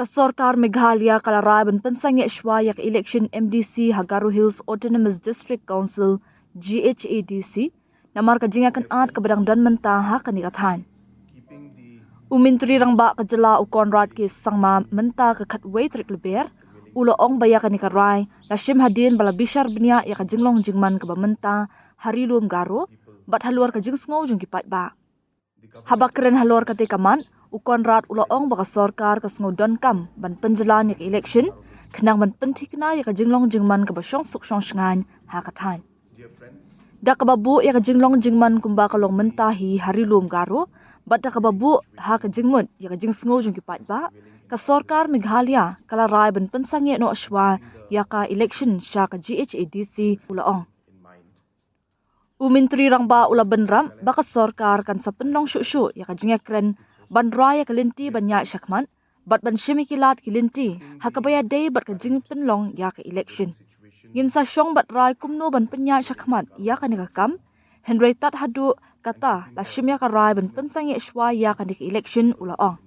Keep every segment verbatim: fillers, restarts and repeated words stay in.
Ka sorkar Meghalaya ka la rai ban pynsangeh shwa ïa ka election M D C ha Garo Hills Autonomous District Council, G H A D C, namar ka jingïakynad kaba dang don mynta ha kane ka thaiñ. U Myntri Rangbah ka jylla u Conrad K Sangma mynta ka khatwei tarik Lber u la ong ba ïa kane ka rai la shim hadien ba la bishar bniah ïa ka jinglong jingman kaba mynta ha Ri Lum Garo bad halor ka jingsngew jong ki paidbah. Haba kren halor katei ka mat, u Conrad u la ong ba ka sorkar ka sngew donkam ban pynjlan ïa ka election khnang ban pynthikna ïa ka jinglong jingman kaba shongsuk shongshngaiñ ha ka thaiñ. Da kaba buh ïa ka jinglong jingman kumba ka long mynta hi ha Ri Lum Garo bad da kaba buh ha ka jingmut ïa ka jingsngew jong ki paidbah, ka sorkar Meghalaya ka la rai ban pynsangeh noh shwa ïa ka election sha ka G H A D C, u la ong. U Myntri Rangbah u la bynrap ba ka sorkar kan sa pynlong shuh shuh ïa ka jingïakren ban rai ïa ka lynti ban ïaid shakhmat bad ban shim ïa ki lad ki lynti ha kaba ïadei bad ka jingpynlong ïa ka election. Ngin sa shong bad rai kumno ban pynïaid shakhmat ïa kane ka kam, hynrei tad haduh kata la shim ïa ka rai ban pynsangeh shwa ïa kane ka election, u la ong.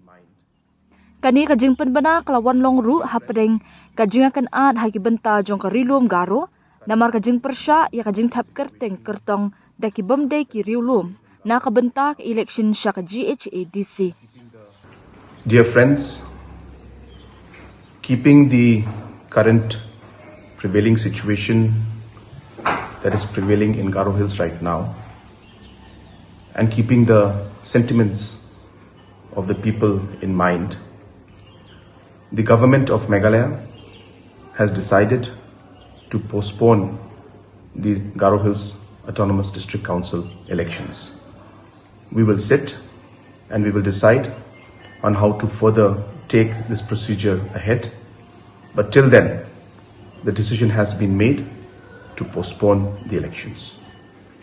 Kane ka jingpynbna ka la wan long ruh hapdeng ka jingïakynad ha ki bynta jong ka Ri Lum Garo namar ka jingpyrshah ïa ka jingthep kyrteng kyrtong da ki bym dei ki riewlum na ka bynta ka election sha ka G H A D C. Dear friends, keeping the current prevailing situation that is prevailing in Garo Hills right now, and keeping the sentiments of the people in mind, the government of Meghalaya has decided to postpone the Garo Hills Autonomous District Council elections. We will sit and we will decide on how to further take this procedure ahead. But till then, the decision has been made to postpone the elections.